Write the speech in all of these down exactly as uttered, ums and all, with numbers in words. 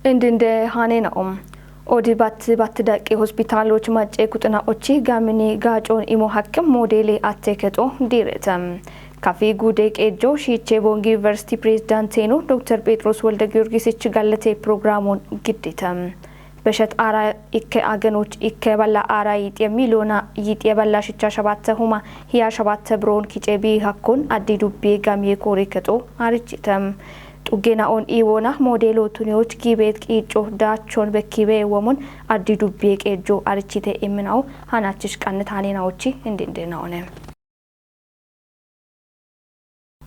Indinde hanena um. Odi bat bat daqi hospitaloch macce kuxina ochi gamini gacon imo hakkim modeli atte keto direte. Kafi gude qejo shiche bongi university presidenteno Doktor Petros Wolde Giorgis ich gallate programon giddite. Beshet ara ikke agenoch ikke balla ara yitie milona yitie balla shicha shabatte huma hiya shabatte bron kice bi hakkon addi dubbi gamie kore keto arichitem. Xuggena on iwona modelo tuniyoch gibet qico dachon bekkibe womon addi dubbi qejo arichite imminao hanachish qannet hanena ochi indindena one.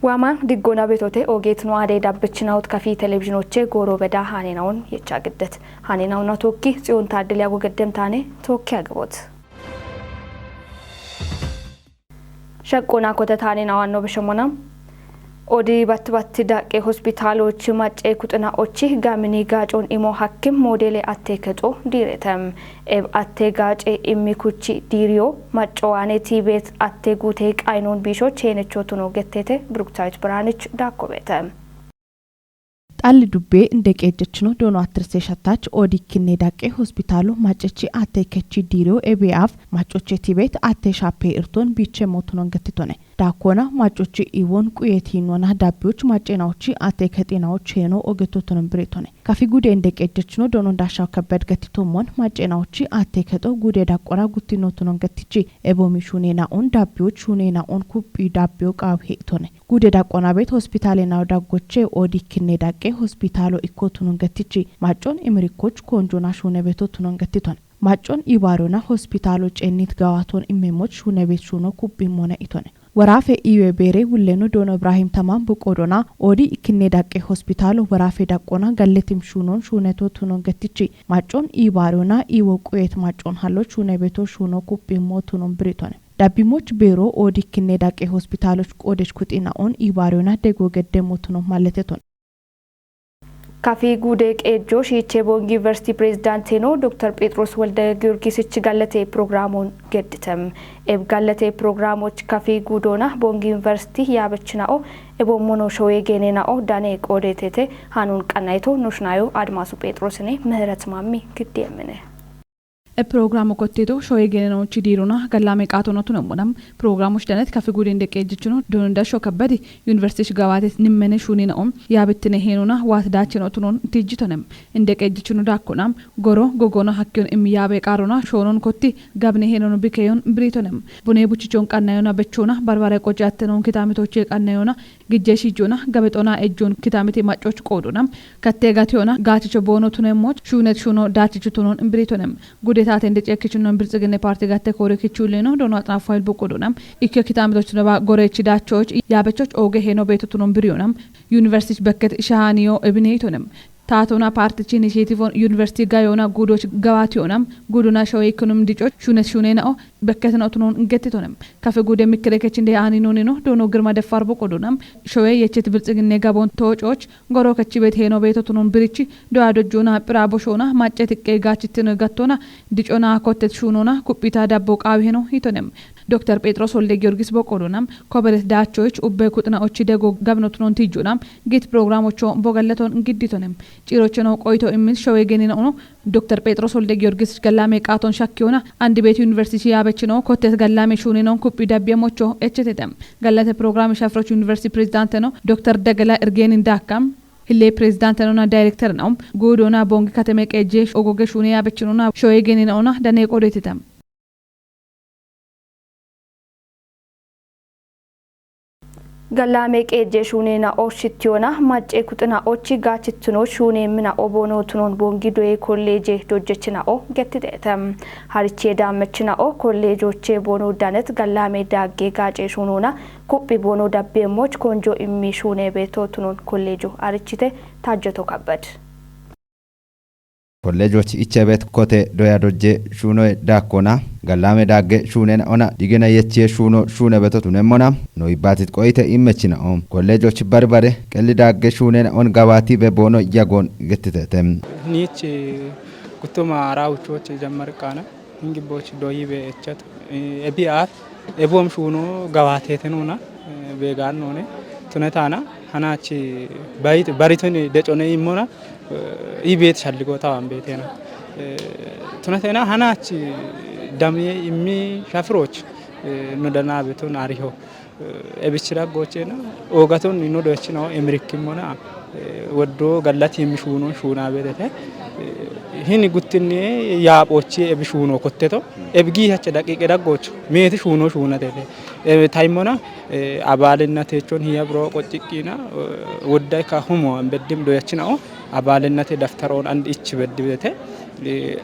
Waama diggona betote ogeet no adey dabbichinawut kafi televizhinoche gooro beda hanenawun yecha giddet. Hanenawuna tokki Tsiyon Taaddele ago geddem taane tokki agabot. Shaqqona kote taane nawanno bishomona. Odi batti batti daqqe hospitalochi macce kuxina ochi gamini gacon imo hakkim modele atte kexo diretem. Eb atte gace immi kuchi diriyo maccowane tibet atte gute qaynon bisho chenecho tuno gettete Bruktawit Branich dakkobete. Xalli dubbe inde qeejjechino doono attirse shattaach oodikkinne daqqe hospitaalo maccechi atte kechi diriyo ebeaf maccoche tibet atte shappe irton biche motunon gettitone. Dakkona maccochi iwon quyetinona dabbiyoch maccenawochi atte kexinawoch heno ogetotonon biritone. Kafi gude inde qeejjechino doono dashaw kebbed gettitommon maccenawochi atte kexo gude daqqora guttinotonon gettichi ebomi shunena'on dabbiyoch shunena'on kuphi dabbiyo qaawi he'itone. Gude daqqona bet hospitale naw daggoche oodikkinne daqqe hospitalo ikko tunon gettichi maccon imirikkoch konjona shune beto tunon gettiton. Maccon ibarona hospitalo cennit gawaton immemoch shune bet shuno kuphi mone itone. Warafe iwe bere wulleno doono Ibrahim Tamam buqodona oodi ikkinne daqqe hospitalo warafe daqqona galletim shunon shuneto tunon gettichi maccon ibarona iwo quyet maccon hallo shune beto shuno kuphi mo tunon biritone. Dabbimoch beero oodikkinne daqqe hospitaloch qodesh kuxina'on ibarona dego gedde motuno malleteton. Kafi gude qeejjo shiiche bongi university presidenteno Doktor Petros Wolde Giorgis ich gallate programon gedditem. Eb gallate programoch kafi gudona bongi university yaabechina'o ebo mono showe genena'o dane qodetete hanun qanayto nushnayo Admasu Petrosine ምህረት Mammi giddiyemine. E programu kotteto shoye genenochi diirona gallame qaatono tunemmonam. Programu shdanet kafi gudin deqqe ejjichino doonda sho kabbadi university shigawate nimmene shunina'om yaabittine heenona waati daachino tunon tijjitonem. Indeqqe ejjichino daakkonam goro gogona hakkiyon immi yaabe qaarona shoonon kotti gabne heenono bikeyon biritonem. Bune buchichon qannayona bechona barbare qoci attenon kitamitoche qannayona gijje shijjona gabexona ejjon kitamiti maccoch qoodona katte gatiyona gaachicho boono tunemmoch shuunet shuuno daachicho tunon biritonem. Gude taatende ceekkichunnon Bilxiginne Paarti gatte koore kichuulleno doono Axaafo Hayil Boqqodona. Ikkio kitaamitochunaba goreechi daachoch yaabechoch ooge heeno beetotunon biriyona. Yuniversitich bekket shahaaniyo ebineyitonem. Taatona paartichi initiativon yuniversiti gayona guudoch gawaatiyona. Guudona showe ikkunum dicoch shuunet shuunena'o bekketena otunon gettitonem. Kafe guude mikkire kechinde aaninonino doono Girma Deffaar Boqqodona. Showe yechet Bilxiginne gabon toococh Goro kechibet heeno beetotunon birichi do'a dojjona phira boshona macce tiqqe gaachitino gattona dicona kottet shuunona kuphita dabbo qaawi heno hitonem. Doktor Phexros Wolde Giyorgis Boqqodona kobelet daachoyich ubbe kuxina ochi dego gabinotunon tijjona git programocho bogallaton gidditonem. Ciirocheno qoyto immin showe genina uno Doktor Phexros Wolde Giyorgis gallame qaaton shakkiyona andi beeti yuniversiti yaabechino kottet gallame shuuninon kuphi dabbiyemocho echetetem. Gallate programi Shafroch Yuniversiti Pirezidaanteno Doktor Dagala Irgeenin Daakka, Hillee Pirezidaantenona Daayirektereno Guudoona Bongi Kateme Qeejjee Ogoge Shuune Yaabechinona Shoye Geenina'ona Danee Qodeeteta. Gallame Qeejjee Shuuneena'o Shittiyona Maccee Kuxina'ochi Gaachitino Shuune Mina'o Boonootunon Bongi Doye Kolleeje Dojjechina'o Gettiteete. Harichie Daammechina'o Kolleejoche Boono Danet Gallame Daagge Gaacee Shuunoona Kuphi Boono Dabbeemmoch Konjo Immi Shuune Beeto Tunon Kolleejo Arichite Taajjeto Kabbad. Kolleejoch ichebet kote doya dojje shuunoe daakkona Gallame Daagge Shuunena'ona Digina Yechiye Shuuno Shuune Beeto Tunemmona no ibbaatit qoyite immechina'o Kolleejoch Barbare Qelli Daagge Shuunena'on Gabaati Be Boono Yagoon Gettiteete. Nichi Guttuma Raawuchoch Jammar Qaana Hingibboch Doyibe Echat Ebi'aaf Eboom Shuuno Gabaateetenuna Beegaannoone Tunetaana Hanachi bayit-, baritoni decone immona, eh, ibet shalligo tawan betena. Eh, tunatena hanachi damye immi shafiroch, eh, no dana betun ariho. Eh, ebichira gochena, ogaton ino dochina emirikkimona, eh, woddo gallati immi shuno shuna betete. Eh, hini guttinni yaapochi ebi shuno kotteto, ebigi hacha daqiqe daggoch, meti shuno shuna tete. Eh, taimona, eh, abaalinna teechon hiya buro qocciqqina, eh, wodda ka humo an beddim doyachinao, abaalinna te daftaroon and ich beddibete. Eh,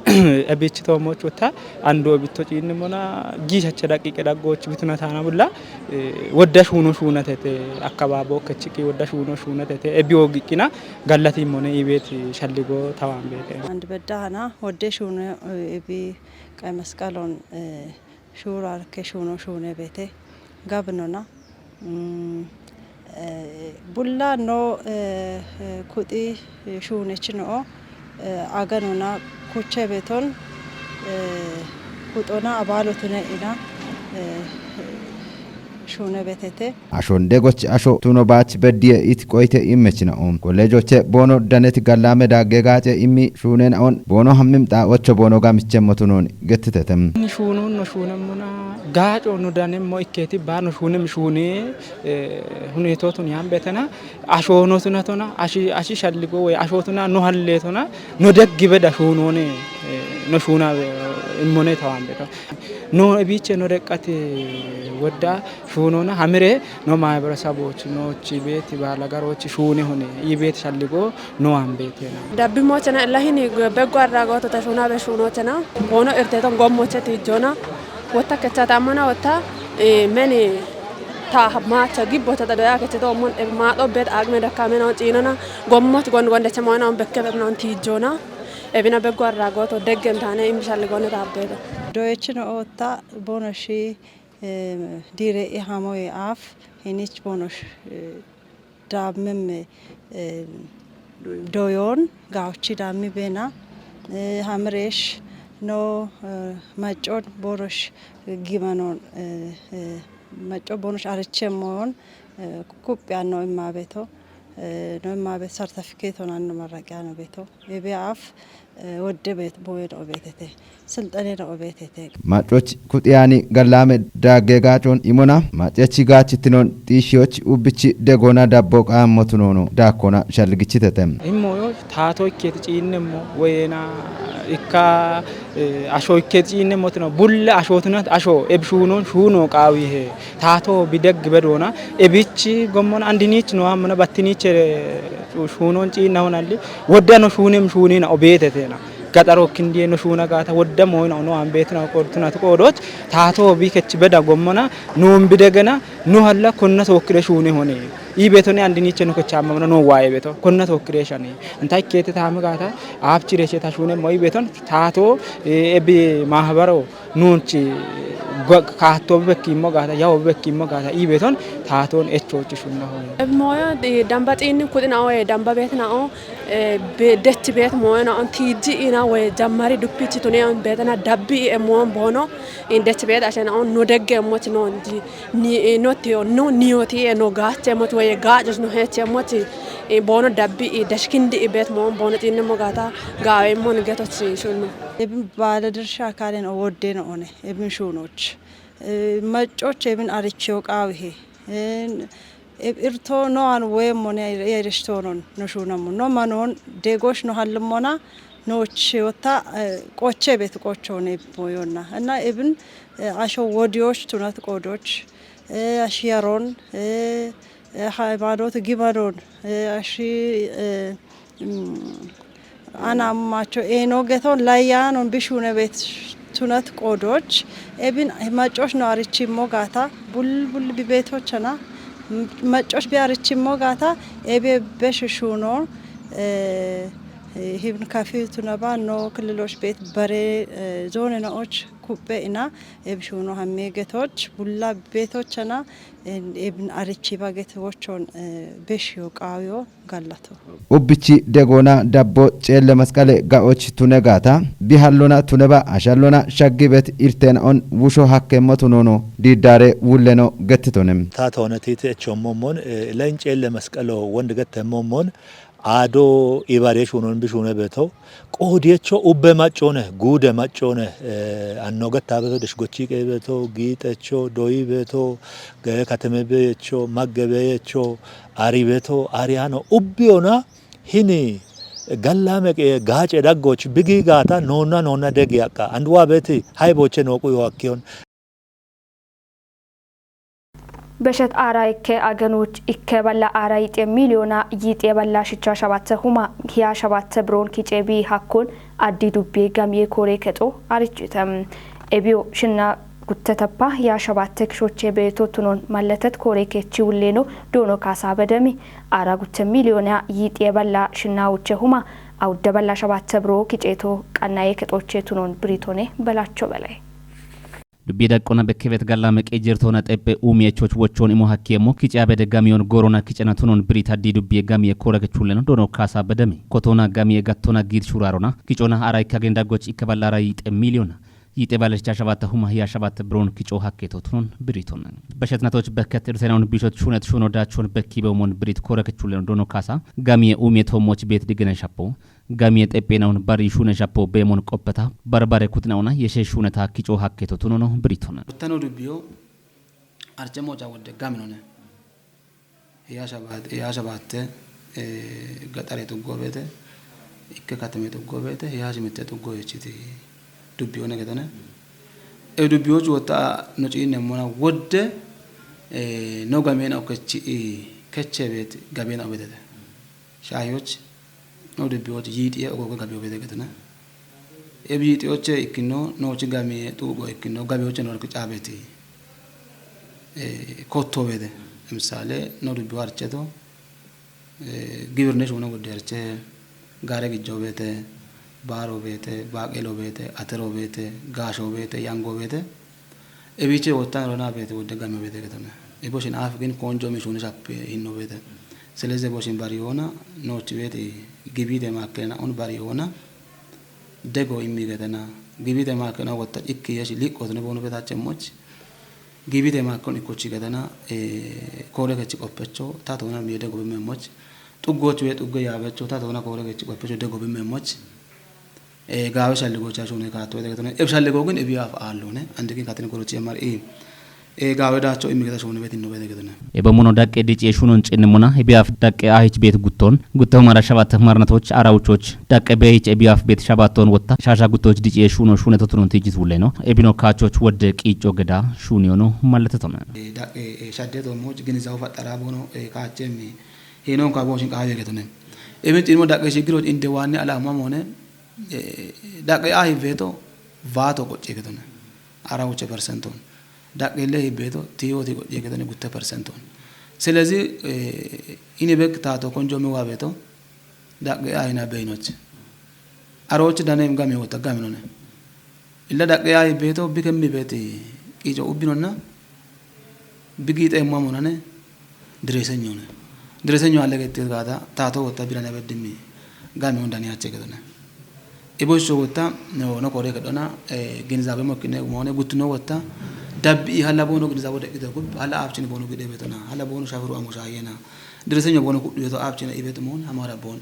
ebichi toomoch wota, andu ebitto ciinnimona, giish hacha daqiqe daggoch bituna taana bulla, eh, wodda shuno shuna tete, akkabaabo kechiki wodda shuno shuna tete, ebi ogiqqina, gallati mone ibet shalligo tawan bete. And bedda hana, wodde shuno, eh, ebi qay masqalon, eh, shurar ke shuno shune bete. Gabnona. Mm, eh, bulla no, eh, eh, kuxi, eh, shunechino, eh, aganona kuche beton, eh, kuxona abalotune ina, eh, shune betete. Ashon degoch asho tuno bach beddiye it qoyte immechina'o. Kolejoche bono danet gallame dagge gace immi shunen aon bono hammim xa ocho bono gamichemmo tunon gettitetem. Ni shunun no shunemuna gaco no danemmo ikketi ba no shunem shune, eh, hunetotun yan betena, asho no tunatona, ashi, ashi shalligo we asho tuna no halletona, no deggi beda shunone, eh, no shuna, eh, immone tawan beto. No ebiche no deqqate wodda shunona hamire no maህበረሰቦች nochi beti balagarochi shune hune ibet shalligo no ambetena. Dabbi mochena lahini beggo arragoto ta shuna be shunochena. Bono irteton gommoche tijjona. Wotta kecha tamana wotta, eh, meni ta macha gibbo ta doya kecha to mon e ma do bet agme da kamena on cinana. Gommoch gon gon de chemona on bekke non tijjona. Ebina beggo arragoto deggen tane imbi shalligone tabbeta. Doyechino otta bono shi, eh, dire i hamoye af hinich bono sh-, eh, dammemme, eh, doyon gauchi dammi bena, eh, hamresh no, eh, maccon bono sh-, gimanon, eh, eh, maccon bono sh-, arichemon, eh, kuppiyan no immabeto, eh, no immabe certificate onan no marraqiya no beto. Ebe af, eh, wodde bet-, boye no betete. Silxane no betete. Macoch kuxiyani gallame dagge gacon imona, macechi gachitinon xishiyoch ubbichi degona dabbo qammotunono dakkona shalgichitete. Immoyo taato ikketi ciinnemmo woyena ikka, eh, asho ikketi ciinnemmo tino bulle asho tunat asho ebshunon shuno qawihe. Taato bideg bedona ebichi gommon andinich no amana battinich, eh, shunon ciinna honalli wodda no shunem shunina obetetena. Gaxaro kindiye no shuna gata wodda moyna no ambetina qortuna to qodoch taato bi kech beda gommona no bidegena no halla konna tokkire shune hone. I betone andinich no kechamma no waye beto konna tokkire shani. Anta ikkete tame gata apchire che ta shune moy beton taato, eh, ebi mahabaro nunchi gwa-, kaatto bekkimmo gaata, yawo bekkimmo gaata, i beton taaton echochi shunna hone. Moyo, eh, damba xinni kuxina o, eh, damba betina o, eh, be-, dech bet moyo na on tiji ina we jammari duppichi tune on betana dabbi e moyo bono, in dech bet ashena on no degge moch no di, ni, eh, no teo, no nioti e no gache moch we gajos no heche moch, eh, bono dabbi i dashkindi i bet moyo bono xinni mo gaata, gawe mon getochi shunno. Ebin ባለድርሻ አካልን ወደን ሆነ፣ ebin shunoch. Eh, macoch ebin aricho qawihe. Eh, eb-, irto no an we mone erishtonon, no shunamo. No manon, degosh no halmona, no chota, eh, qoche bet qochone boyona. Ena ebin, eh, asho wodioch tunat qodoch, eh, ashiyaron, eh, eh, ሃይማኖት gimanon, eh, ashi, eh, mm, anammacho eno geton layanon bishune bet tunat qodoch, ebin macoch no arichimmo gaata, bul-, bul bi betochana, m-, macoch bi arichimmo gaata, ebe besh shuno, eh, Hibin kafiu tunaba no killiloch bet bare zone naoch kuppe ina ebshuno hamme getoch bulla betochana ebin arichiba getochon beshiyo qawiyo gallato. Ubbichi degona dabbo ceelle masqale ga'och tune gaata bihallona tuneba ashallona shaggibet irtena on wusho hakkemmo tunono diiddaare wulleno gettitone. Taatona tiiti echommomon lain ceelle masqalo wond gettemmommon aado ibare shunon bishune beto qoodiyecho ubbe maccone guude maccone anno getta beto dishgochi qe beto giixecho doyi beto gere kateme beyecho magge beyecho ari beto ari ano ubbiona hini gallame qe gaace daggoch bigi gaata noonna noonna degi yaqqa anduwa beti hay boche nooqu yo akkiyon በሸት አራ እከ አገኖች እከ በላ አራ ይጤ ሚሊዮና ይጤ በላ ሽቻ ሸባተ ሁማ ሂያ ሸባተ ብሮን ኪጨቢ ሀኮን አዲ ዱቤ ጋምዬ ኮሬ ከጦ አርጅተም ኤቢዮ ሽና ጉተተፓ ሂያ ሸባተ ክሾቼ በየቶ ቱኖን ማለተት ኮሬ ኬቺ ውሌኖ ዶኖ ካሳ በደሚ አራ ጉተ ሚሊዮና ይጤ በላ ሽና ውቼ ሁማ አውደ በላ ሸባተ ብሮ ኪጨቶ ቀናዬ ከጦቼ ቱኖን ብሪቶኔ በላቸው በላይ Dubbiye daqqona bekkeebet galla meqee jirtoona xeppe umiyechoch wochoon imo hakkiye mo kice abede gamiyon gorona kicena tunon birita di dubbiye gamiye kora kechuleno dono kasa bedemi kotona gamiye gattona giit shurarona kicona ara ikkagen daggoch ikka ballara yixe miliyona yixe balescha shabatta huma hiya shabatta biron kico hakketo tunon biriton beshetnatoch bekket irtenaun bishot shunet shuno dachon bekkibe umon birit kora kechuleno dono kasa gamiye umiye tomoch bet digene shappo Gamiye xephenawun bari shune shapo bemon qoppeta barbare kutinawuna yeshe shuneta kico hakketo tunono biritona. Tano dubbiyo arche moca wodde gaminone. Hiya shabatte gaxare tuggo beete ikke katame tuggo beete hiya shimitte tuggo yechiti dubbiyo ne gedone. E dubbiyochu wotta no ciinne mona wodde no gamena okechi keche beet gabena obedede. Shaahiyoch no dubbiyoch yiixiye ogogo gabiyo bede getene. Eb yiixiyoche ikkino noochi gamiye xuuqo ikkino gabiyoche norki caabeti kotto bede. Lemisale no dubbiyo archeto gibirne shuuno gudde arche gaare gijjo beete baaro beete baaqelo beete atero beete gaasho beete yango beete Ebiche wottan rona bete wodde game bete getone. Ebo shin af gin konjo mi shuni shappe hinno bete. Seleze bo shin bari yona nochi bete gibite makkena un bari yona dego immi getena. Gibite makkena wotta ikki yeshi liqqo tone bonu betache moch. Gibite makkon ikkochi getena e kore kechi qoppecho ta tona mi dego bimme moch. Xuggoch we xugge yabecho ta tona kore kechi qoppecho dego bimme moch. Gaawe shalligocha shuune kaatto wede gedone. Eb shalligo gin ebi af aallone. Andi gin katin gorochi emar i. Gaawe daacho immi geda shuune betin no wede gedone. Ebo muno daqqe diciye shunon cinne muna ebi af daqqe ahich bet gutton. Gutto mara shabat marnatoch arawuchoch daqqe behich ebi af bet shabaton wotta shasha guttoch diciye shuno shune totunon tijis wulleno. Ebino kaachoch wodde qiicco geda shuniyono malletetone. Daqqe shadde to moj ginizawu faxara bono kaachemmi hinon ka boshin qaawe gedone. Ebin cinmo daqqe shigiroch inde waanne alamamone Daqe a hibbeeto vaato qocci ikkitone. Ara wuche persenton. Daqe le hibbeeto tiyooti qocci ikkitone gutte persenton. Selezi ini bek taato konjo mi waabeeto daqe a hina beyinoch. Arochi danem gami wota gaminone. Illa daqe a hibbeeto bikemmi beeti qiico ubbinonna Bigi xeemma munane direesenyone. Direesenyo alle getti gaada taato wotta birane beddimmi gami hundani hache gedone. Ibo isso wotta no no kore kedona ginizabe mokkine mone guttuno wotta dabbi i hala bono ginizabo de gide gub hala afchin bono gide betona hala bono shafuru amo shayena. Direesenyo bono kuddu yeto afchin ibet mon amara bon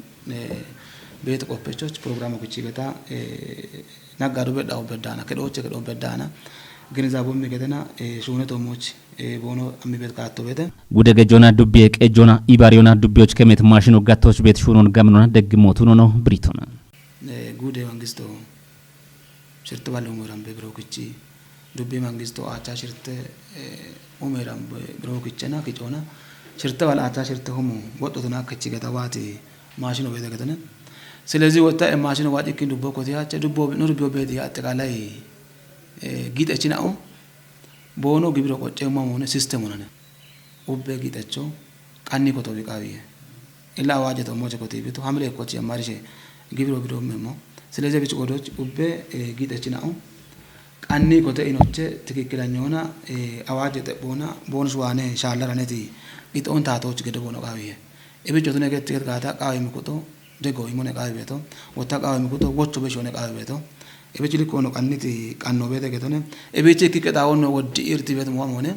bet qoppechoch programo kichi beta Naggado bedhawo beddaana kedhooche kedhoo beddaana ginizaabommi gedena shuune toommochi boono ammibet kaatto bete. Gude gejjona dubbiye qejjona ibariyona dubbiyoch kemet maashino gattoch bet shuunon gamnona deggimootu nono biritona. Gude mangisto shirte ballo moorambe birookichi dubbi mangisto aacha shirte umerambe birookichena kicoona shirte bal aacha shirte humu godhotona kichi geta waati Maashino beete gedene. Silezi wotta e maashino waajikkin dubbo kotiyache dubbo no dubbo beeti ateqalay gixechina'o boono gibiro qocceemma moone sistemu nane. Ubbe gixecho qanni kotowi qawiye. Illa awaje to moche kotibitu hamle kochi amarishe ግብሮ ግዶም ሞ ስለዚህ ብጭ ቆዶች ኡቤ ጊጠች ናኡ ቀኒ ኮተ ኢኖቼ ትክክለኛውና አዋጅ የጠቦና ቦንሽ ዋኔ ሻለራኔቲ ቂጦን ታቶች ገደቦ ነው ቃብዬ እብጮቱ ነገ ትገት ጋታ ቃቢ ምኩቶ ደጎ ይሞነ ቃቢ ቤቶ ወታ ቃቢ ምኩቶ ወቹ በሾነ ቃቢ ቤቶ እብጭ ልኮ ነው ቀኒቲ ቀኖ ቤተ ገቶነ እብጭ ኪ ቀጣውን ወዲ ኢርቲ ቤት ሞም ሆነ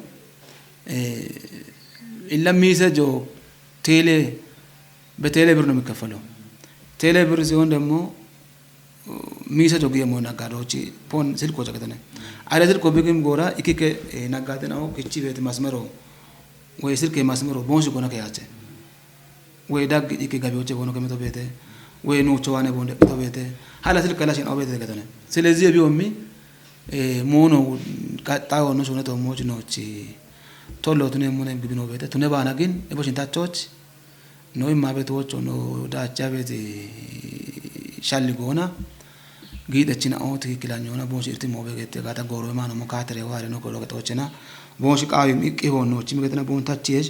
ኢለ ሚሰ ጆ ቴሌ በቴሌ ብር ነው የሚከፈለው። ቴሌ ብር ሲሆን ደግሞ ሚሰ ጆ ግየ ሞ ነጋዴዎች ፖን ስልኮ ጨቅተነ አለ ስልኮ ብግም ጎራ ኢኪከ ነጋዴ ነው ክቺ ቤት ማስመሮ ወይ ስልክ ማስመሮ ቦንስ ጎነ ከያቸ ወይ ዳግ ኢኪ ገቢዎች ቦኖ ከመቶ ቤተ ወይ ኖቾ ዋነ ቦንደ ቅቶ ቤተ ሀላ ስልክ ከላሽን አው ቤተ ገተነ ስለዚህ ቢሆን ሚ ሞኖ ቀጣ ሆኖ ሆነ ተሞች ኖች ቶሎ ቱነ ሙነ ግብኖ ቤተ ቱነ ባና ግን እቦሽን ታቾች ኖ ማቤት ወቾ ኖ ዳቻ ቤት ሻል ጎና ጊደችን አው ትክክለኛ ሆነ ቦንሽ እርቲ ሞበ ገተ ጋታ ጎሮ ማኖ ሞ ካትሬ ዋሪ ነው ኮሎ ገጦችና ቦንሽ ቃዊም ኢቂ ሆኖ ቺ ምገተና ቦን ታቺ የሽ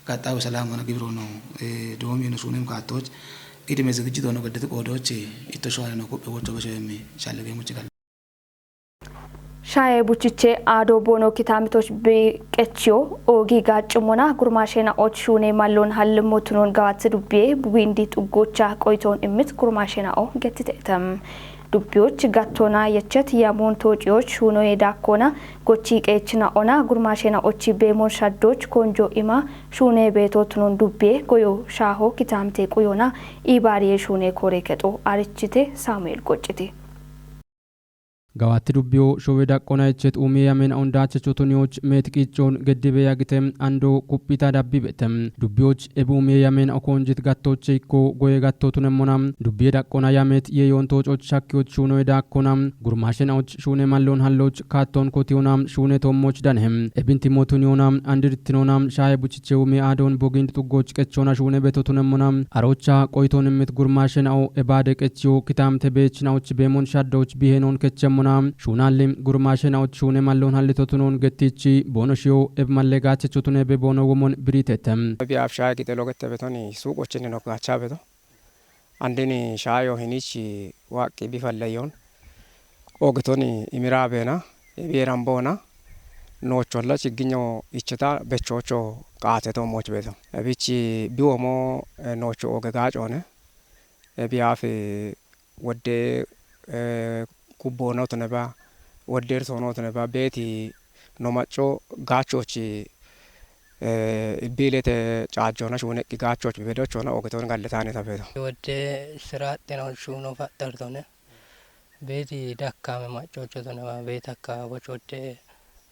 ቀጣዩ ሰላም ሆነ ግብሮ ነው ዶሚ ነው ሹኔም ካቶች ኢድሜ ዝግጅት ሆኖ ገደት ቆዶች ኢተሸዋለ ነው ኩብ ወቾ በሸ የሚ ሻል ገሙች ጋር Shaye buchiche ado bono kitamitoch be qechiyo oogi gaaccimona gurmaashe na'och shuune malloon hallimmootunoon gawaatti dubbiye bugiindi xuggocha qoyitoon immit gurmaashe na'o gettiteetem. Dubbiyoch gattoona yechet yamoon toociyoch shuunoye daakkoona gochii qeechi na'ona gurmaashe na'ochi beemoon shaddoch konjo ima shuune beetootunoon dubbiye goyo shaaho kitaamite quyoona iibaariye shuune koore kexo arichite Saamu'eel Qocciti. Gawatti dubbiyo showe daqqona echet umiye yamen ondache chotuniyoch met qiccon geddibe yagite ando kuppita dabbibete. Dubbiyoch ebi umiye yamen okonjit gattoche ikko goye gattotun emmona. Dubbiye daqqona yamet yeyon tococh shakkiyoch shunoye dakkona. Gurmashen och shune mallon halloch katton kotiyona shune tommoch danhe. Ebinti motuniyona andirtinona shaye buchiche umiye adon bogind xuggoch qechona shune betotun emmona. Arocha qoyton immit gurmashen ao ebade qechiyo kitamte beech naoch beemon shaddoch bihenon kechemmona. Shunalli gurmashen aoch shune mallon hallitotunon gettichi boono shiyo eb malle gaachechotune be boono womon biritete. Bi afsha gite logette betoni suuqochinni nok gaacha beto. Andini shaayo hinichi waqqi bifallayon. Ogetoni imira beena, ebi eramboona. Noocholla chigginyo ichita bechocho qaate tommoch beto. Ebichi biwomo noocho oge gaacone. Ebi afi wodde kubboonootu ne ba, wodde irsoonootu ne ba, beeti no macco gaachoochi ibbiilete caajjoona shuuneqqi gaachoochi bedochoona ogeton galletaaneta beeto. Wodde siraaxxino shuuno faxxartone beeti dakkaame maccoochoto ne ba, beeti hakka bochootte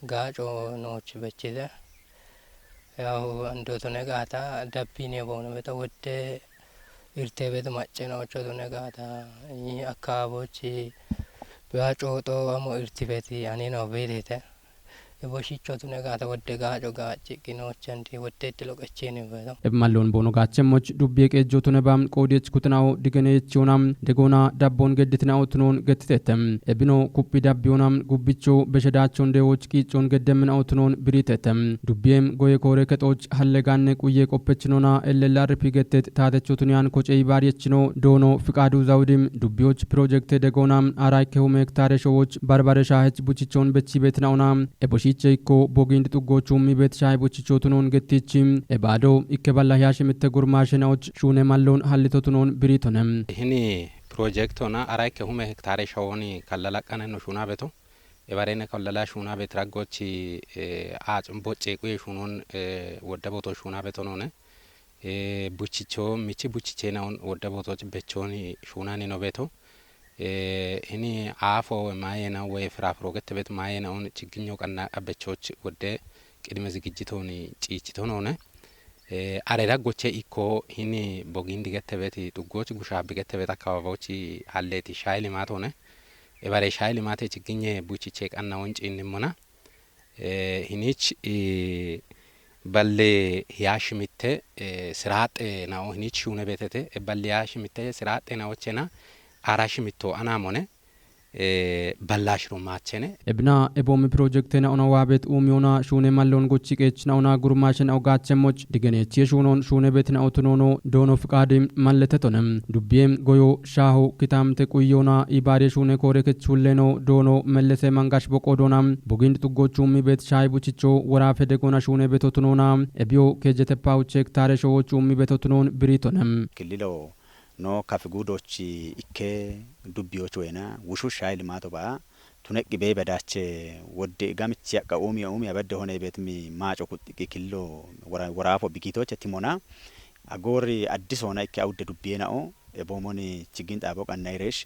gaaco noochi bechite. Yawu andootone gaata dabbine boono beta wodde irte betu macce noocho tune gaata akkaaboochi bea cooxo amo irti beti anino beetete. Ibo shicho tune gaata wodde gaaco gaacciqqi noochandi wodde itti loqechini beto. Eb mallon boono gaachemmoch dubbiye qeejjo tune ba qoodiyech kutinao digene yechiyona degona dabbon gedditinao tunon gettitete. Ebino kuphi dabbiyona gubbicho beshe daachon deewoch qiiccon geddemminao tunon biritete. Dubbiyem goye koore kexoch halleganne quye qoppechinona L L R P gettet taatechotuniyan kocey baariyechino doono fiqaadu zawudim dubbiyoch pirojekte degona aaraykke hume hektaare showoch barbare shaahech buchichon bechibetina'ona. Eboshiche ikko bogind xuggochu mibet shaahe buchichotunon gettichi ebaado ikke balla hiyaashimitte gurmaashe na'och shuune malloon hallitotunon biritone. Hini pirojektona aaraykke hume hektaare showooni kalla laqqanenno shuuna beto. Ebarene kollala shuuna bet raggochi aac bocce quye shuunon wodda boto shuuna beto none. Buchicho michi buchiche naun wodda boto bechoni shuunani no beto. Hini aafo mayena we firafiro gette bet mayena un chigginyo qanna bechoch wodde qidime zigijjitoni ciichito none. Are raggoche ikko hini bogindi gette bet xuggoch gushabi gette bet akkababochi halleti shayi limatone. Ebare shayi limate chigginye buchiche qanna wonci innimona. Hinich balle hiyashi mitte siraxe nao hinich shune betete balle hiyashi mitte siraxe naochena ara shimitto anamone. eh, ballaashiro maachene. Ebina ebomi project na ona wabet umiona shune mallon gochi kech na ona gurmashen au gachemmoch digenechi shunon shune bet na otunono dono fqadi malletetonem. Dubbiem goyo shaho kitamte quyona ibare shune kore kech hulleno dono mellese mangash boqodona. Bogind tuggochumi bet shai buchicho wara fedegona shune betotunona. Ebio kejete pauchek tare showochumi betotunon biritonem. Kililo no kafi gudochi ikke dubbiyoch wena wushu shai limato ba tuneqqi bey bedache wodde gamich yaqqa umiya umiya bedde hone bet mi maaco kuxxiqi killo wora-, worafo bigitoche timona. Agori addis hona ikke awudde dubbiyena'o e bomoni chiggin xaabo qanna iresh,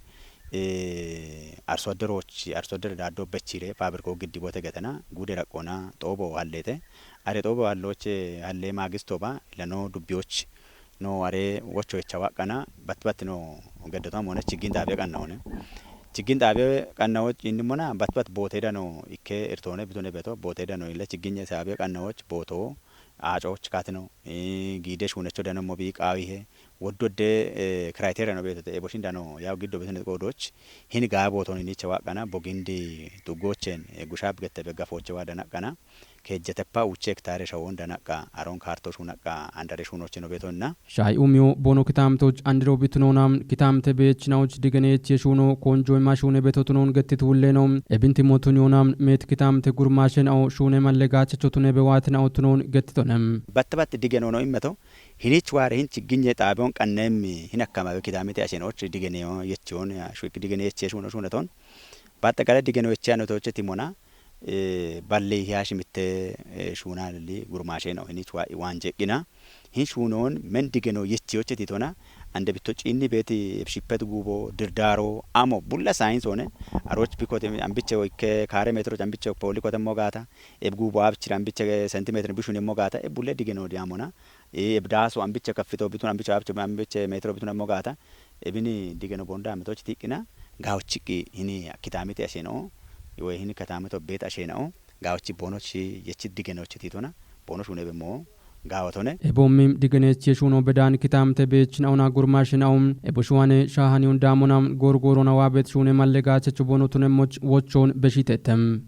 eh, arso adderoch, arso addere daddo bechire fabriko giddi bote getena gude raqqona xoobo hallete. Are xoobo halloche halle magisto ba ilano dubbiyoch no are wocho echa waqqana bat bat no geddotam hone chiggin xaabe qanna hone. Chiggin xaabe qanna woch indimona bat bat bote dano ikke irtone bitune beto bote dano illa chiggin xaabe qanna woch boto aacoch katino, eh, giide shuunecho dano mobi qaawihe, woddu wodde, eh, criteria no beetote, eboshin dano yaw giddo betone qoodoch, hin gaa booton inicha waqqana, bogindi tuggochen, eh, gushab gette beggafoche wa danaqana, kejjeteppa uche hektare shawon danaqqa, aron karto shuunaqqa, andare shuunoche no beetonna. Shai umiyo bono kitamtoch andiro bitunona, kitamte beechinaoch digeneche shuuno, konjo ima shuune betotunon gettitu hulleno, ebinti motun yona, met kitamte gurmashen ao shuune malle gachecho tune bewatna otunon gettitonem. Batte batte digeno no immeto, hinich ware hin chigginye xaabiyon qannem hin akkamawe kitamite ashen och digeneyo yechiyon, ya, shuik digene yechiye shuuno shuuneton. Batte gale digeno yechiya no toche timona, eh, balle hiya shimitte, eh, shuuna lili gurmashen ao hinich wa iwan jeqqina. Hin shuunon men digeno yechiyoche titona, ande bitto ciinni beeti ebshippet guubo, dirdaro, amo, bulla saayinsoone, aroch bikote ambiche woikke kaare metroch ambiche poolikote mogata, eb guubo abchir ambiche sentimeter bishun mogata, eb bulle digeno diamona, eb daaso ambiche kaffito bitun ambiche abche ambiche metro bitun mogata, ebini digeno bonda amitoch tiqqina, gaochiqqi hini kitamite asheno, iwe hini katamito bet ashenao, gaochi bonochi yechi digenochi titona, bono shuune be mo, gaotone. Ebommi digenechi shuuno bedan kitamte beechinaona gurmashinao, eboshuane shahani undamona, gorgorona wabet shuune malle gachecho bono tunemoch wochon beshitetem.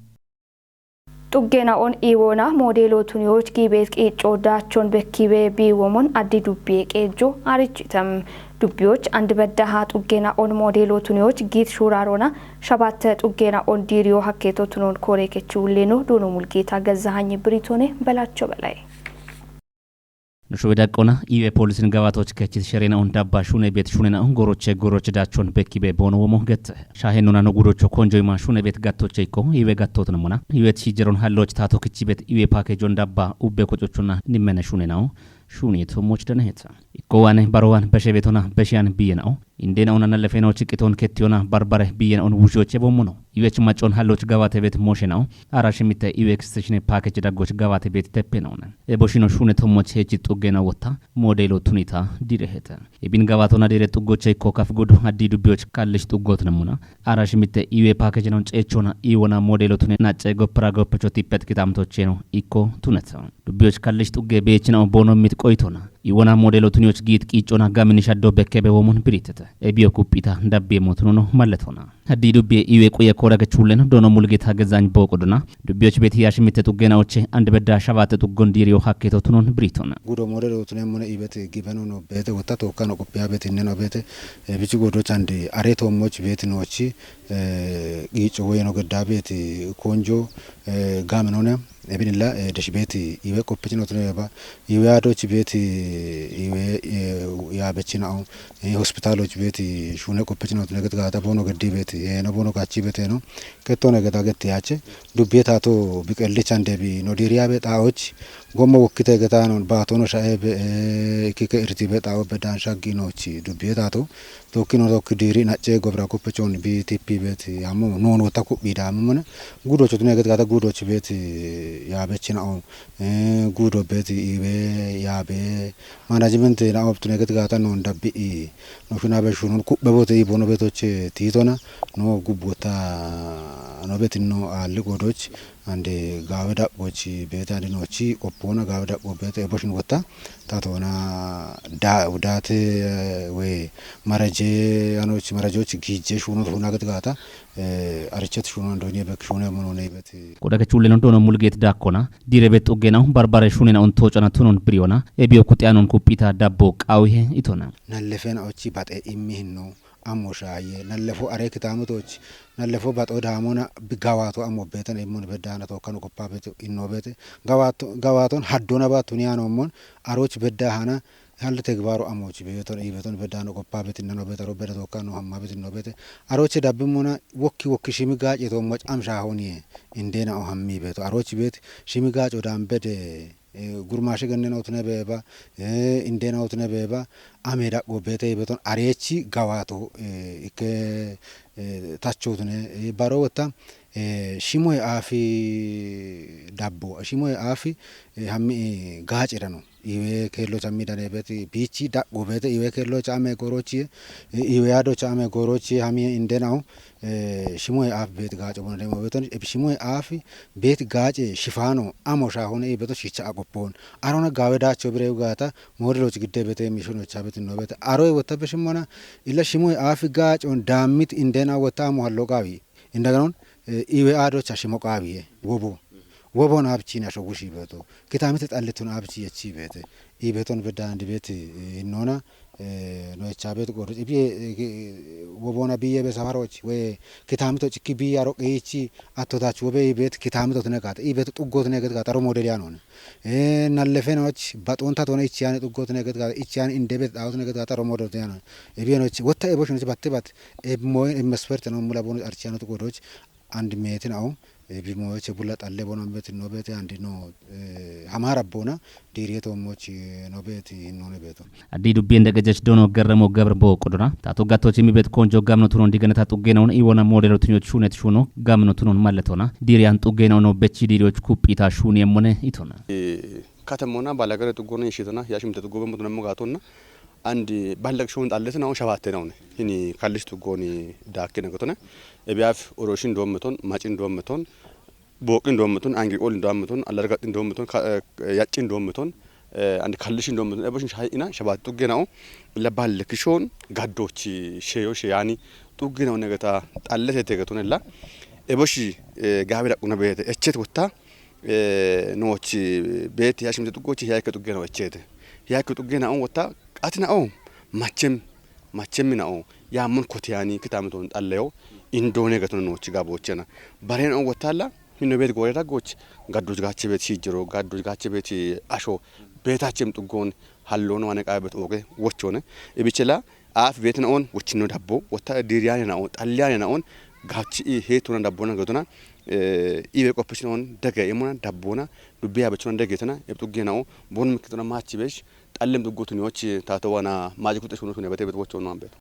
Xuggena'on iwona moodelo tuniyoch giibeet qiicco daachon bekkibe biiwomon addi dubbiye qeejjo arichitem. Dubbiyoch and beddaha xuggena'on moodelo tuniyoch giit shuurarona shabatte xuggena'on diiriyo hakketo tunon kore kechi wulleno Doono Mulgeeta Gazzahanyi Biriitoone Belacho Belay. Nushu bedaqqona iwe poolisin gabatoch kechit sherena on dabba shune bet shunena on goroche goroche dachon bekkibe bono womo gette. Shahenona no gudocho konjo ima shune bet gattoche ikko iwe gattot namona. Iwe chi jeron halloch tato kichi bet iwe package on dabba ubbe kochochona nimmene shunena o. Shuni to moch danaheta. Ikko wane barowan beshe betona beshiyan biyena o. Indena ona nalefeno chiqiton kettiona barbare biyena on wujoche bomono. Iwech macon halloch gabate bet moshenao. Ara shimite iwek stishine package daggoch gabate bet teppenona. Eboshino shune tomoch hechi xuggena wotta modelo tunita direheta. Ibin gabatona dire xuggoche ko kaf gudu addi dubbiyoch kallish xuggot namuna. Ara shimite iwe package non cechona iwona modelo tune nace gopra goppecho tipet kitamtocheno ikko tuneta. Dubbiyoch kallish xugge beechina bono mit qoytona. Iwona modelo tuniyoch giit qiiccona gamini shaddo bekkebe womon biritete. Ebiyo kuppita dabbiye motunono malletona. Haddi dubbiye iwe quye koda gechullen Doono Mulgeeta Gazzahanyi boqodona. Dubbiyoch bet hiyash mitte xuggena oche and bedda shabate xuggon diiriyo hakketo tunon biritona. Gudo modelo tunemone ibet gibeno no bete wotta tokkano qoppiya bet inneno bete, eh, bichi godoch andi are toommoch bet noochi, eh, qiicco woyeno gedda bet konjo, eh, gamenone. Ebinilla, eh, desh beeti iwe qoppechinotineba, iwe adochi beeti iwe, eh, yaabechinao, eh, hospitalochi beeti shune qoppechinotineget gaata bono geddi beeti, eh, no bono gachi beeteno. Kettone geda getti yache, dubbiye tato biqellich andebi no diriyabe xaoch, gommo wokkite getanon baatono shaebe, eh, ikike irtibe xaobe dan shagginochi, dubbiye tato, tokkino tokki diiri nacce gobra koppe chon B T P bet amo non wota kubbi da amone gudo chotune get gata gudo chi bet ya bechina o, eh, gudo bet iwe ya be management na op tune get gata non dabbi i no shuna be shunun kubbe bote i bono betoche titona no gubbota no betin no alli godoch ande gawe daqbochi bete ande nochi qoppona gawe daqbo bete eboshin wota tatona Da-, wudate, eh, we maraje, anoch, marajoch gije shuno huna gat gata, eh, arichet shuno andoni bek shuno mono ne bet. Koda ke chulle non dono mulget dakona, dire bet ogena barbare shunena on tochana tunon briona, e bio kutianon kupita dabbo qawihe itona. Nallefena ochi bate immi hinno, amo shaye, nallefo are kitamutoch, nallefo bat odamona bi gawato amo betan immun bedana to kanu koppa bet inno bete. Gawato, gawaton haddona batuni anomon, aroch bedda hana, hal tegbaro amoch beton, ibeton bedano koppa bet innano bet, aro beda to kanu hamma bet inno bete. Aroche dabbimuna wokki wokki shimi gace to moch am shahoniye, indena o hammi beto. Aroch bet shimi gace odam bede, eh, gurmashe gennen otne beba, eh, indena otne beba, ame daqo bete ibeton arechi gawato, eh, ikke, eh, tachotne, eh, baro wota, eh, shimoy afi dabbo, shimoy afi, eh, hammi, eh, gace dano. Iwe kello chammi dane beti bichi daqo bete iwe kello chame gorochi, eh, iwe ado chame gorochi hammi indenao, eh, shimoy af bet gace bono demo beton, eh, shimoy afi bet gace shifano amo shahone ibeto shicha agopon. Arona gawe dacho bire ugata, modeloch gidde bete mishono chabet no bete. Aro wota beshimona, illa shimoy afi gace on damit indena wota amo hallo gawi. Indaganon, eh, iwe ado cha shimo qawiye, wobo. Wobon abchi na shogu shi beto. Kitamite xalletun abchi yechi bete. I beton bedda andi beti, eh, nona, eh, no echa bet godo. Ibi, eh, ge-, wobona biye be safaroch, we kitamito chiki biya ro qechi, atto dach wobe i bet kitamito tne gata. I bet tuggo tne gata, ro model ya nona. Eh, nallefenoch, batonta tone ichiane tuggo tne gata, ichiane inde bet dawo tne gata, ro model ya nona. Ebi noch, wotta ebo shinoch batte bat, eb moy, eb mesfert no mula bonus archiano tuggo doch, and metin awo, eh, bimoyoche bulla xalle bono ambet no bete and no, eh, hamara bona, diriye to moch, eh, no beti hinno ne beto. Addi dubbi ende gejech dono garramo gabr bo qodona. Tato gatto chimi bet konjo gamno tunon diganata xuggenaun iwona modelo tunyo chunet shuno gamno tunon malletona. Diriyan xuggenaun no bechi diriyoch kupita shuni emmone itona. Eh, katamona balagare xuggono ishitona, yashimte xuggo bemutona mogatona. And ballag shun xalletona o shabatte naune. Hini kallish xuggono dakke nagatona. Ebiyaf oroshin dommeton, macin dommeton, boqin dommeton, angi qol dommeton, alargatin dommeton, ka-, eh, yaccin dommeton, eh, and kallishin dommeton. Eboshin shayina, shabat xuggenao, la balle kishon, gaddochi, sheyo, sheyani, xuggenao negata, xallete tegaton ella. Eboshi, eh, gawe daquna bete, echet wotta, eh, nochi, bete, yashimte xuggochi, yakke xuggenao echete. Yakke xuggenao wotta, atina o, machem, machem mina o, ya mon kotiyani, kitamiton xalleyo, indone gaton nochi gabochena. Baren o wottala, Hinno bet gore daggoch, gadduj gache bet shijiro, gadduj gache bet asho, betachem xuggon, hallono ane qabe bet oge, wochone. Ibichela, af bet na on, wochino dabbo, wota diriyane na on, xalliyane na on, gachi i hetuna dabbo na gotona, eh, ibe qoppishin on, dage imuna dabbona, dubbiya bechona dage tana, eb xugge na o, bon mikitona machi besh, xallem xuggotuni wochi, tato wana, maji kute shunu shunu bete bet wochono ambet.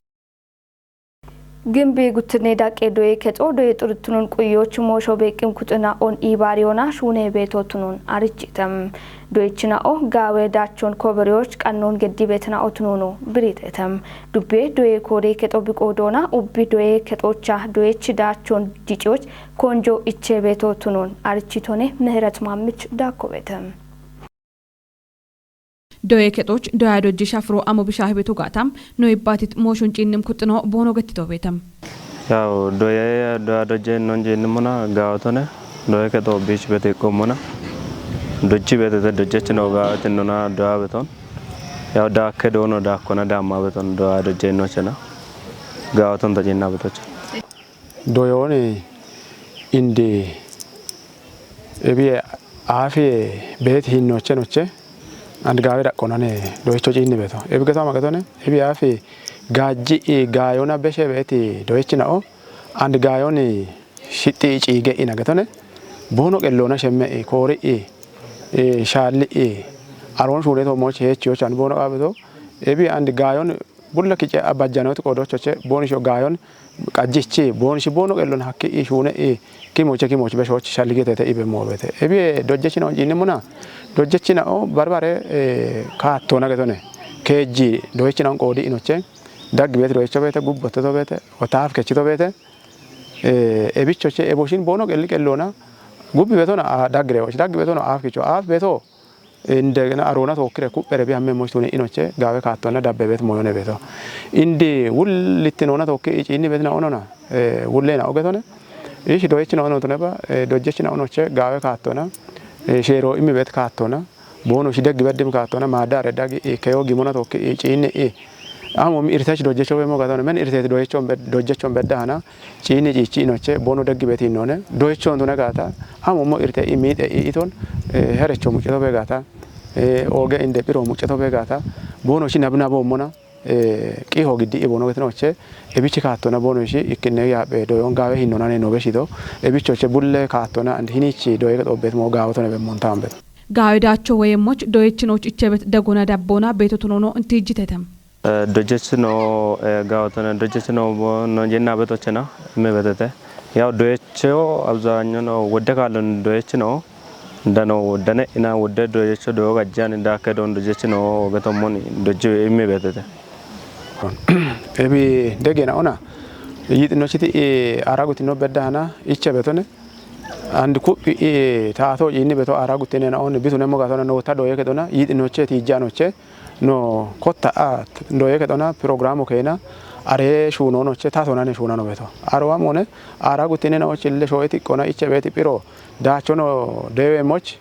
Gimbi guttine daqqe doye kexo doye xuruttunun quyyoch moosho beeqqim kuxina on ibaariyona shuune beetotunun arichitem. Doyechina'o gaawe daachon koberiyoch qannon geddi beetina'otununo biritetem. Dubbe doye koode kexo biqoodoona ubbi doye kexocha doyech daachon diciyoch konjo iche beetotunun arichitone Miheret Mammich daakkobetem. Doye kexoch doya dojji shafiro amo bishahi beto gaatam no ibbatit mooshun ciinnim kuxino boono gettito beetam. Yaw doye doya dojje non ciinnimona gaawotone doye kexo biish beti qommona dojji betete dojjechino gaawetinona doya beton yaw daakke doono daakkona daamma beton doya dojje nochena gaawotonta ciinna betocha. Doyooni indi ebiye aafiye beeti hinnoche noche and gaawe daqqonane doyicho ciinni beto. Ebi geto ama getone ebi aafi gaajji i gaayona beshe beeti doyichi na'o and gaayoni shixxi i ciige ina getone boono qelloona shemme i koori i, i shaalli i aroon shuuneto moochi heechi yocha and boono qaabeto ebi and gaayon bulla kice abajjanooti qoodochoche boonisho gaayon qajjichi boonishi boono qellon hakki i shuune i kimoche kimoch beshoch shalligetete ibe moobete. Ebi dojjechina on ciinnimuna dojjechina o barbare, eh, kaattona getone keejji doyechina on qoodi inoche daggi beeti doyecho beete gubbotteto beete otaaf kechito beete, eh, ebichoche eboshin boono qelli qellona gubbi beetona a daggire och daggi beetona aaf kicho aaf beeto Indegena aroona tookkire ku'phere bi hamme moch tuni inoche gaawe kaattonna dabbe bet moyone beto. Indi wullittinona tookki iciinni betina onona, eh, wullena ogetone. Ishi doyechina ono tuneba, eh, dojjechina onoche gaawe kaattona, eh, sheero imi bet kaattona, bono shi deggi beddim kaattona, maadda are dagi, eh, keyo gimona tookki iciinni i. Amo mi irtech dojjecho be mo gatona, men irtech doyechon bed-, dojjechon beddahana, ciini ciichi inoche, bono deggi beti inone, doyechon tuna gata, amo mo irte i miite i iton, eh, herecho mucceto be gata, eh, oge inde piro mucceto be gata, bono shi nabnabo mona, eh, qiho giddi i bono getinoche, ebichi kaattona bono shi ikkinne yabe doyon gaawe hinnona ne no beshido, ebichoche bulle kaattona and hinichi doye get obet mo gaawo tone be montambe. Gaawe daacho woyemmoch doyechinoch ichebet dagona dabbona beto tunono intijitetem. Eh, dojechino, eh, gaotone, dojechino bo-, no jenna betochena, me betete. Yaw doyecho abzaño no wodde kallon doyechino, dano dane ina wodde doyecho do gajjani dake don dojechino ogetomon doji me betete. Ebi degena ona, yit no chiti, eh, araguti no beddahana, iche betone. And ku'phi, eh, taato jinni beto araguti nena on, bitu nemo gatona no ta doye kedona, yit no che, tijja no che. No kotta a doye kedona programo keena are shuno noche tato nane shuna no beto. Aro amone ara gutine na ochille shoeti kona iche beti piro dacho no dewe moch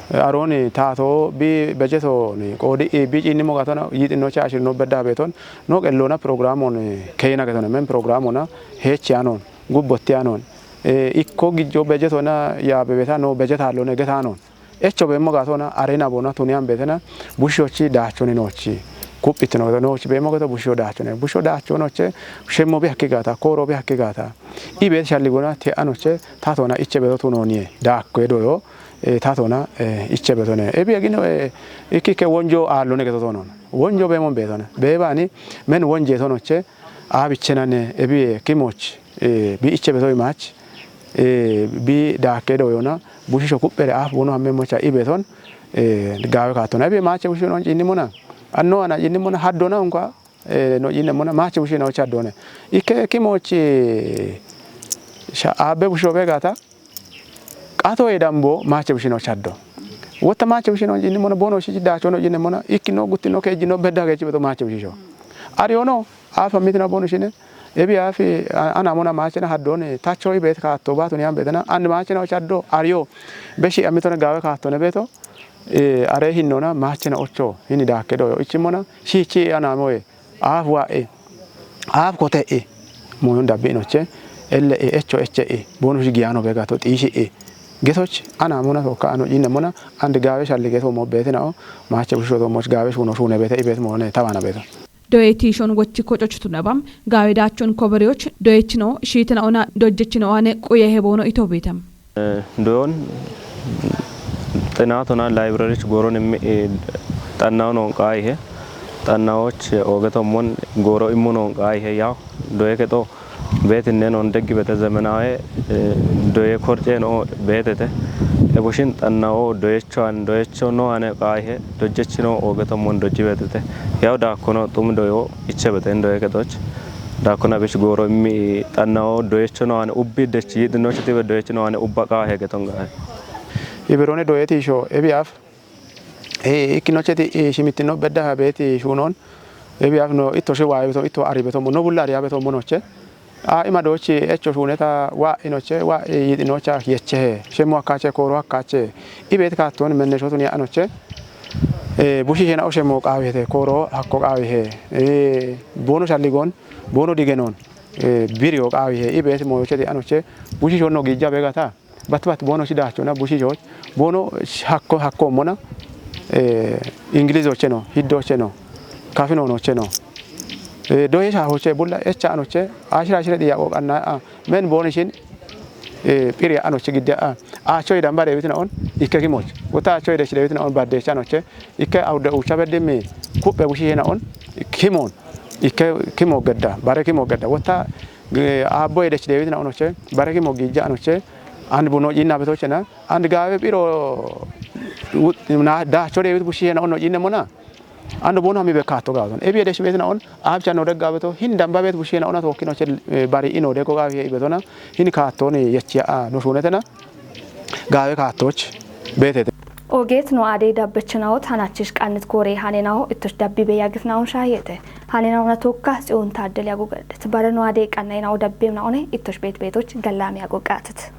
aroni tato bi bejeto ni kodi e bi jinni mo gatona yiti no chashir no bedda beton no kellona programo ni keena getona men programo na hechi anon gubbotti anon e ikko gijjo bejeto na ya bebeta no bejeta lo ne getanon. Echo beemmo gaatona arena bona tuniyan beetena bushiyochi daachoni noochi. Kuphitino noochi beemmo gato bushiyo daachone. Bushiyo daachonoche shemmo be hakki gaata, kooro be hakki gaata. I beet shalli gona te anoche tatona iche beto tunoniye. Daakko edoyo, eh, tatona, eh, iche betone. Ebi egino, eh, ikike wonjo aallone geto tonon. Wonjo beemon beetona. Beebani men wonje tonoche, abichenane, ebi, eh, kimoch, eh, bi iche beto imach. Eh, bi daakke doyona, bushisho kuphere af bono hamme mocha ibeton, eh, gawe katona. Ebi mache bushisho non jinni mona. Anno ana jinni mona haddona unka, eh, no jinni mona, mache bushisho non chaddone. Ikke kimochi sha abe bushisho be gata, qato edambo mache bushisho non chaddo. Wotta mache bushisho non jinni mona, bono shi dacho no jinni mona, ikkino guttino ke jinno bedda ge chibeto mache bushisho. Ari ono, Afa mitina bonu shine. Ebi afi a-, ana mona machena haddone. Tacho ibet ka to batu ni ambetena. And machena ochaddo. Ariyo. Beshi amitona gawe ka to ne beto. E, are hinnona machena ocho. Hini dakke doyo. Ichi mona. Shi chi ana moe. Af wa e. Af kote e. Moyon dabbi noche. Elle e echo eche e. Bonu shi giyano bega to tishi e. Getoch. Ana mona to ka ano jinne mona. And gawe shalli geto mo betena o. Mache busho to moch gawe shuno shune bete ibet mone tabana beto. Doyetiishon wochchi kocochtunabam, gaawedaachon koboriyoch, doyechino, shiitinaona, dojjechinoane, quye heboono itobiitam. Eh, doyon xinaatona ላይብረሪዎች ጎሮን እም-፣ eh, xannawonon qaayihe, xannawoch oogetommon gooro immunon qaayihe, yaw, doye kexo, beetinne non deggi bete zemenaawe, eh, doye korce no beetete. E bushin xannawo doyecho an, doyecho no ane qaayihe, dojjechino oogetommon dojji beetete. Yaw daakkono xumi doyo iche bete doye kexoch. Daakkona bich gooro immi xannawo doyecho no ane ubbi dech yidinoch tibe doyecho no ane ubba qaahe geton gaahe. Ibirone doyeti isho, ebi af. Eh, ikkinocheti, eh, shimittino bedda ha beeti shunon. Ebi af no itto shi waaye beto, itto ari beto mo, no bulla ari beto mo noche. A ima dochi echo shuneta wa inoche, wa, eh, yidinocha yeche. Shemu akache, koro akache. Ibet katon menne shotun ya anoche. Eh, bushi shena o shemo qawi hete, koro hakko qawi he. Eh, bono shalligon, bono digenon. Eh, biri o qawi he. Ibet mo yocheti anoche. Bushi shonno gija begata. Bat bat bono shi dachona, bushi joj. Bono hakko, hakko mona, eh, Ingilizoche no, Hiddoche no, Kafinonoche no. Eh, doye sha hoche, bulla echa anoche, ashira ashira diya qo anna, a, men boni shin, eh, piri anoche gidde, a, acho idan bare bitina on, ikke kimoch. Uta acho ide shide bitina on, badde cha anoche, ikke aude ucha bedde mi, kuppe bushi hena on, kimon, ikke kimo gedda, bare kimo gedda. Uta, eh, abbo ide shide bitina onoche, bare kimo gija anoche, and buno jinna betochena, and gawe piro, ut-, na, da, chode bit bushi hena ono jinne mona. Ando bono hami be kato gawton. Ebi ede shibet na on, abcha no de gabeto, hin damba bet bushena ona tokki no chel, eh, bari ino de ko gawe ibetona, hin kato ni yechia a no shunetena, gawe katoch, betete. Ogeet no adee dabbechinaot hanachich qannit gooree hanenao ittoch dabbi beya gifnaon shaayete. Hanenao na tookka Tsiyoon Taaddel yagogadet. Bare no adee qannayinao dabbeemnaone ittoch beet beetoch gallaam yagoqaatet.